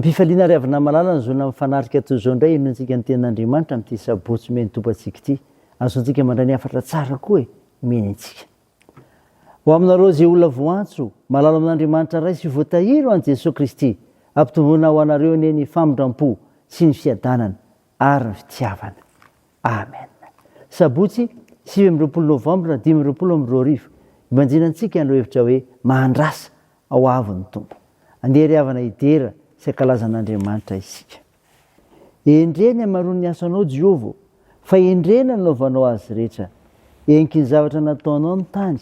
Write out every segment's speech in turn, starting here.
Ampifaliana ry havana malala ny zona mifanarika toy izao indray henointsika ny tenin'Andriamanitra amin'ity sabotsy omen'ny Tompo antsika ity. Azontsika mandray ny hafatra tsara koa e, omeny antsika. Ho aminareo izay olona voantso, malala amin'Andriamanitra Ray sy voatahiry ho an'i Jesoa Kristy, ampitomboina ho anareo anie ny famindram-po sy ny fiadanana ary ny fitiavana. Amen. Sabotsy 29 Novambra 2025, ibanjinantsika ny lohahevitra hoe Mahandrasa ho avy ny Tompo. Andeha ry havana hidera sy hankalaza an'Andriamanitra isika. Endrey ny hamaroan'ny asanao Jehovah ô, fa endrey ny nanaovanao azy rehetra. Henky ny zavatra nataonao ny tany.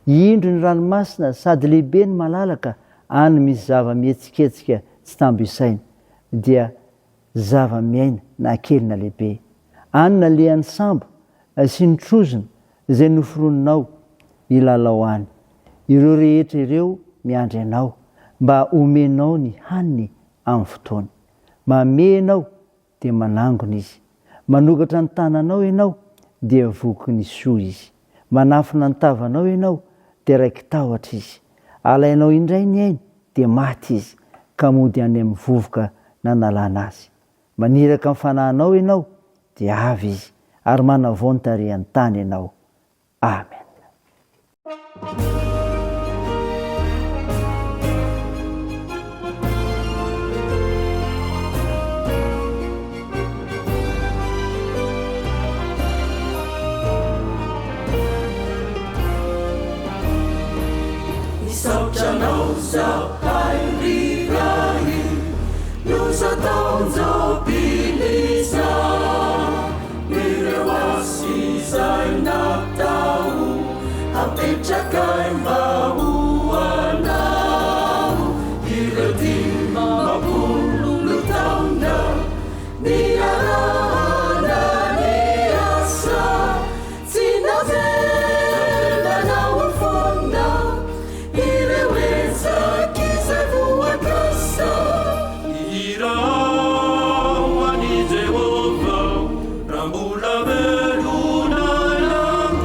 Indro ny ranomasina sady lehibe no malalaka, any misy zava-mihetsiketsika tsy tambo isaina, dia zava-miaina na kely na lehibe. Any nalehan'ny sambo sy ny trozona izay noforoninao hilalao any. Ireo rehetra ireo miandry anao mba homenao ny haniny amin'ny fotoany. Mamehy ianao dia manangona izy. Manokatra ny tananao ianao dia voky ny soa izy. Manafina ny tavanao ianao dia raiki-tahotra izy. Alainao indray ny ainy dia maty izy ka mody any amin'ny vovoka nanalana azy. Maniraka ny fanahinao ianao dia avy izy ary manavao ny tarehan'ny tany ianao. Amen. Misaotra anao zahay ry Ray no taon-jobily izao Ireo asa izay natao Hapetrakay mba ho anao Ireo 50 taona Niarahana niasa Tsy navelanao ho foana Ireo ezaka izay voakasa. Mihirà ho an'i Jehovah raha mbola velona ianao.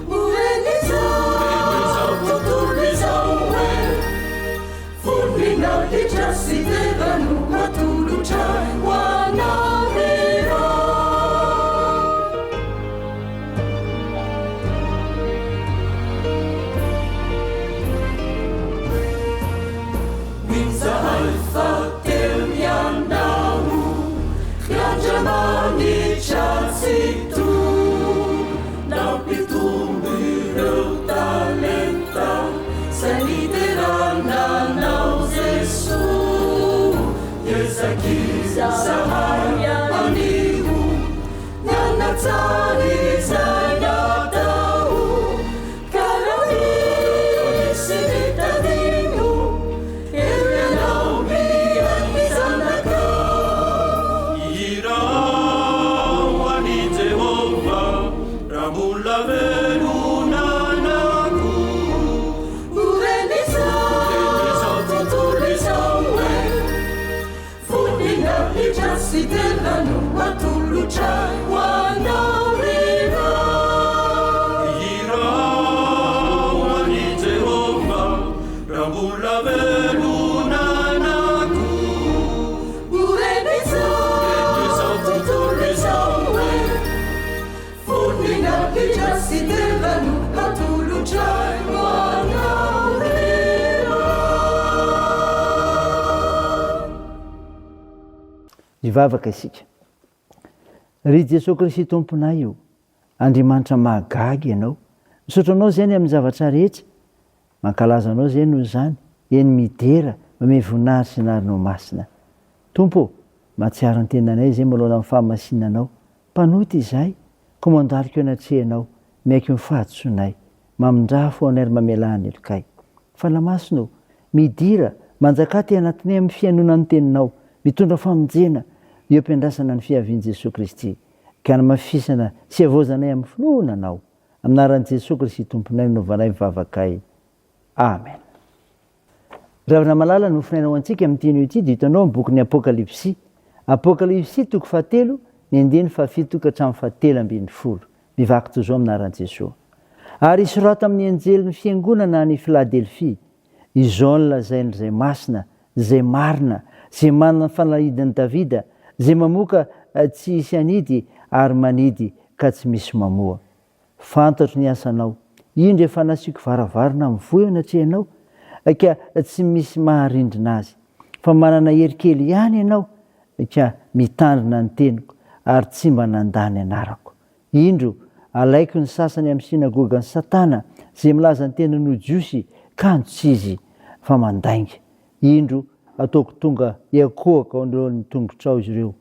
Ho ren'izao tontolo izao hoe voninahitra sy dera no atolotray ho anao Hirà. Izahay fa teo ianao, ry Andriamanitra Tsitoha, nampitombo ireo talenta izay niderana Anao Jesoa. Hiezaka izahay anio. Nanatsara izay natao, ka raha misy mitadino, eo ianao mihaino ny zanakao. Mihirà ho an'i Jehovah, raha mbola velona ianao. Ho ren'izao tontolo izao hoe. Voninahitra sy dera no atolotray ho anao ry Ray. Hihirao ho an'i Jehovah raha mbola velona anako. Ho ren'izao tontolo izao hoe voninahitra sy dera no atolotray ho anao ry Ray. Hivavaka isika. Ry Jesoa Kristy Tomponay o, Andriamanitra mahagaga Ianao. Misaotra Anao izay ny amin'ny zavatra rehetra. Mankalaza Anao izay noho izany. Eny midera, mamehy voninahitra sy anaranao masina. Tompo o, mahatsiaro ny tenanay izay manoloana ny fahamasinanao. Mpanota izahay, koa mandalika eo anatrehanao, miaiky ny fahadisoanay. Mamindraha fo anay ary mamelà ny helokay. Fanahy Masina o, midira, manjakà aty anatinay amin'ny fihainoana ny Teninao, mitondra famonjena eo am-piandrasana ny fiavian'i Jesoa Kristy, ka hanamafisana sy havaozanay amin'ny finoana Anao. Amin'ny anaran'i Jesoa Kristy Tomponay no nanaovanay ny vavakay. Amen. Ry havana malala, ny mofonaina ho antsika amin'ity anio ity dia hitanao amin'ny bokin'ny Apokalypsy. Apokalypsy toko fahatelo, ny andininy fahafito ka hatramin'ny fahatelo ambin'ny folo. Mivaky toy izao amin'ny anaran'i Jesoa. Ary sorato amin'ny anjelin'ny fiangonana any Filadelfia, izao no lazain'izay masina, Izay marina, izay manana ny fanalahidin'i Davida, izay mamoka tsy hisy hanidy ary manidy ka tsy misy mamoha. Fantatro ny asanao. Indro efa nasiako varavarana mivoha eo anatrehanao, ka tsy misy maharindrina azy. Fa manana hery kely ihany ianao, ka mitandrina ny teniko ary tsy mba nandà ny anarako. Indro, alaiko ny sasany amin'ny synagogan'i Satana, izay milaza ny tenany ho Jiosy, kanjo tsy izy, fa mandainga. Indro, ataoko tonga hiankohoka ao anoloan'ny tongotrao izy ireo,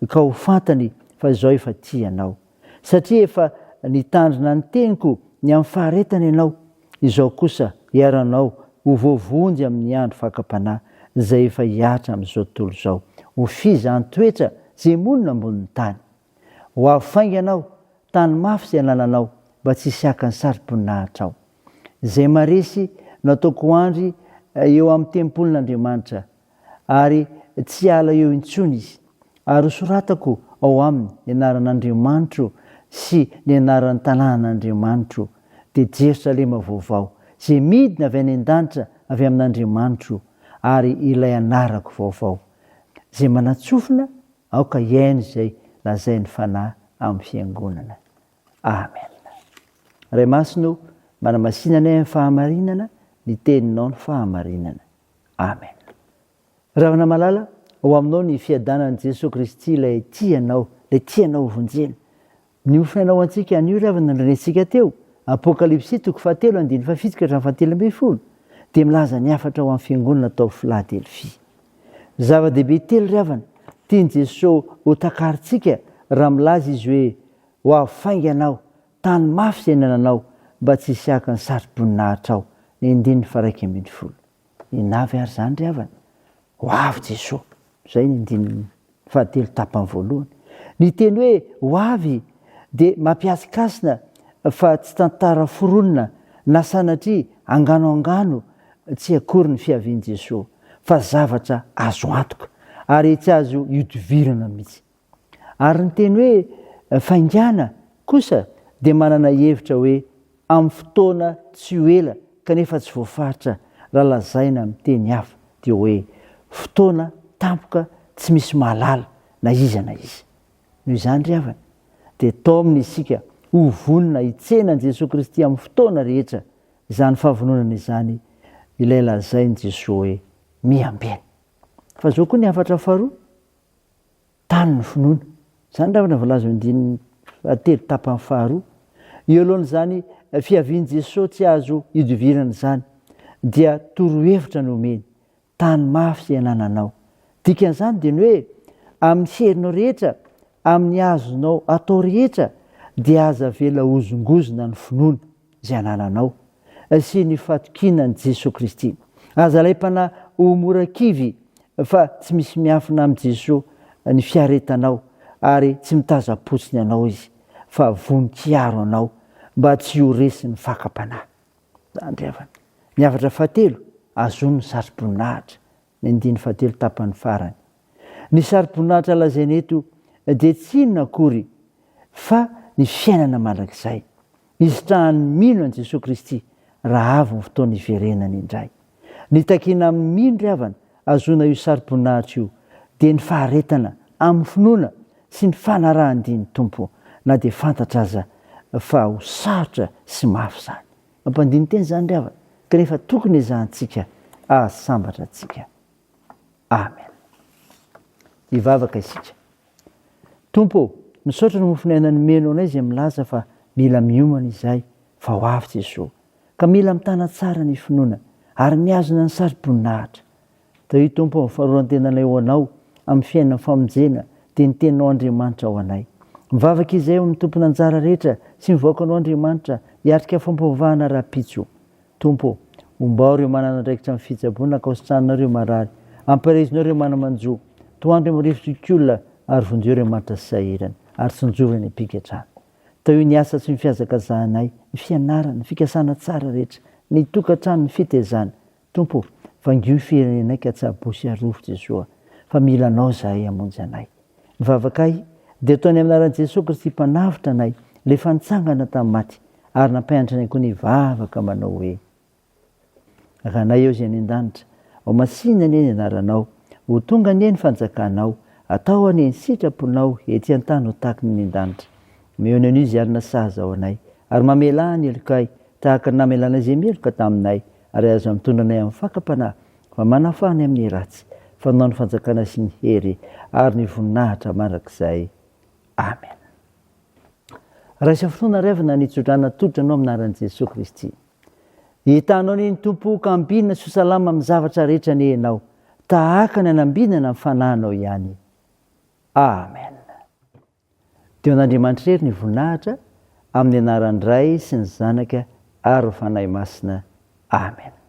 ka ho fantany fa izaho efa tia anao. Satria efa nitandrina ny teniko ny amin'ny faharetana ianao, izao kosa hiaranao ho voavonjy amin'ny andro fakam-panahy izay efa hihatra amin'izao tontolo izao, ho fizahan-toetra izay monina ambonin'ny tany. Ho avy faingana aho, tany mafy izay anananao, mba tsy hisy haka ny saroboninahitra ao. Izay maresy no ataoko ho andry eo amin'ny tempolin'Andriamanitra, ary tsy hiala eo intsony izy. Ary hosoratako ao aminy ny anaran'Andriamanitro sy ny anaran'ny tanànan'Andriamanitro, dia Jerosalema vaovao, izay midina avy any an-danitra avy amin'Andriamanitro, ary ilay anarako vaovao. Izay manan-tsofina, aoka hihaino izay lazain'ny Fanahy amin'ny fiangonana. Amen. Ray Masina o, manamasina anay amin'ny fahamarinana, ny Teninao ny fahamarinana. Amen. Ravana malala, ho aminao ny fiadanan'i Jesoa Kristy ilay tia anao, ilay tia anao hovonjena. Ny hofainao antsika anio ry havana norenesintsika teo, Apokalypsy toko fahatelo andininy fahafito ka hatramin'ny fahatelo ambin'ny folo, dia milaza ny hafatra ho an'ny fiangonana tao Filadelfia. Zava-dehibe telo ry havana, tian'i Jesoa ho takarintsika raha milaza Izy hoe, Ho avy faingana Aho, tany mafy izay nananao, mba tsy hisy haka ny saroboninahitra ao, ny andininy faha-11. Inona avy ary izany ry havana? Ho avy Jesoa. Izay ny andininy fahatelo tapany voalohany. Ny teny hoe ho avy dia mampihasikasina fa tsy tantara foronina na sanatria angano angano tsy akory ny fiavian'i Jesoa fa zavatra azo antoka ary tsy azo ihodivirana mihitsy. Ary ny teny hoe faingàna kosa dia manana hevitra hoe amin'ny fotoana tsy ho ela kanefa tsy voafaritra raha lazaina amin'ny teny hafa dia hoe fotoana tampoka tsy misy mahalala na iza na iza. Noho izany ry havana dia taomina isika ho vonona hitsena an'i Jesoa Kristy amin'ny fotoana rehetra izany fahavononana izany ilay lazain'i Jesoa hoe miambena. Fa izao koa ny hafatra faharoa. Tany ny finoana. Izany ravina voalaza eo andininy fahatelo tapany faharoa. Eo alohan'izany fiavian'i Jesoa tsy azo idovirana izany dia torohevitra no omeny, tany mafy izay anananao. Dikan'izany dia ny hoe amin'ny herinao rehetra, amin'ny azonao atao rehetra dia aza avela hozongozona ny finoana izay anananao sy ny fatokiana an'i Jesoa Kristy. Aza alaim-panahy ho mora kivy fa tsy misy miafina amin'i Jesoa ny fiaretanao ary tsy mitazam-potsiny anao Izy fa vonon-kiaro anao mba tsy ho resin'ny fakam-panahy. Andriavana. Ny hafatra fahatelo, azony ny satroboninahitra, ny andininy fahatelo tapany farany. Ny saroboninahitra lazaina eto dia tsy inona akory fa ny fiainana mandrakizay, isitrahan'ny mino an'i Jesoa Kristy raha avy ny fotoana hiverenany indray. Ny takiana amin'ny mino ry havana ahazoana io saroboninahitra io dia ny faharetana amin'ny finoana sy ny fanarahan-dia ny Tompo na dia fantatra aza fa ho sarotra sy mafy izany. Mampandini-tena izany ry havana kanefa tokony ezahantsika hahasambatra antsika. Amen. Hivavaka isika. Tompo ô, misaotra ny mofon'aina nomenao anay izay milaza fa mila miomana izahay fa ho avy Jesoa. Ka mila mitana tsara ny finoana ary mihazona ny saro-boninahitra. Tahio Tompo ô, ny faharoan-tenanay ho Anao amin'ny fiainana famonjena dia ny Teninao Andriamanitra ho anay. Mivavaka izahay ho amin'ny tompon'anjara rehetra sy ny vahoakanao Andriamanitra hiatrika fampivavahana rahampitso. Tompo ô, ombao ireo manana andraikitra amin'ny fitsaboana ka hositranonao ireo marary, ampaherezinao ireo mana-manjo, tohano ireo marefo zokiolona ary vonjeo ireo mahantra sy sahirana, ary tsinjovy any am-pigadrana. Tahio ny asa sy ny fihazakazahanay, ny fianarana, ny fikasana tsara rehetra, ny tokantrano, ny fitezana. Tompo ô, vangio ny firenenay ka tsaboy sy arovy Jesoa, fa mila Anao izahay hamonjy anay. Ny vavakay dia ataonay amin'ny anaran'i Jesoa Kristy Mpanavotra anay, ilay efa nitsangana tamin'ny maty, ary nampianatra anay koa ny hivavaka manao hoe, Ranay eo izay any an-danitra, Ho masina anie ny anaranao, ho tonga anie ny fanjakanao, atao anie ny sitraponao ety an-tany ho tahaky ny any an-danitra. Omeo ny anio izay alina sahaza ho anay, ary mamelà ny helokay, tahaka ny namelanay izay meloka taminay, ary aza mitondra anay amin'ny fakam-panahy, fa manafaha anay amin'ny ratsy, fa anao ny fanjakana sy ny hery ary ny voninahitra mandrakizay. Amen. Raiso finoana ry havana ny tsodrano atolotra anao amin'ny anaran'i Jesoa Kristy. Hitanao anie ny Tompo ka ambinina sy ho salama amin'ny zavatra rehetra anie ianao, tahaka ny anambinana ny fanahinao ihany. Amen. Dia ho an'Andriamanitra irery ny voninahitra, amin'ny anaran'ny Ray sy ny Zanaka ary ny Fanahy Masina. Amen.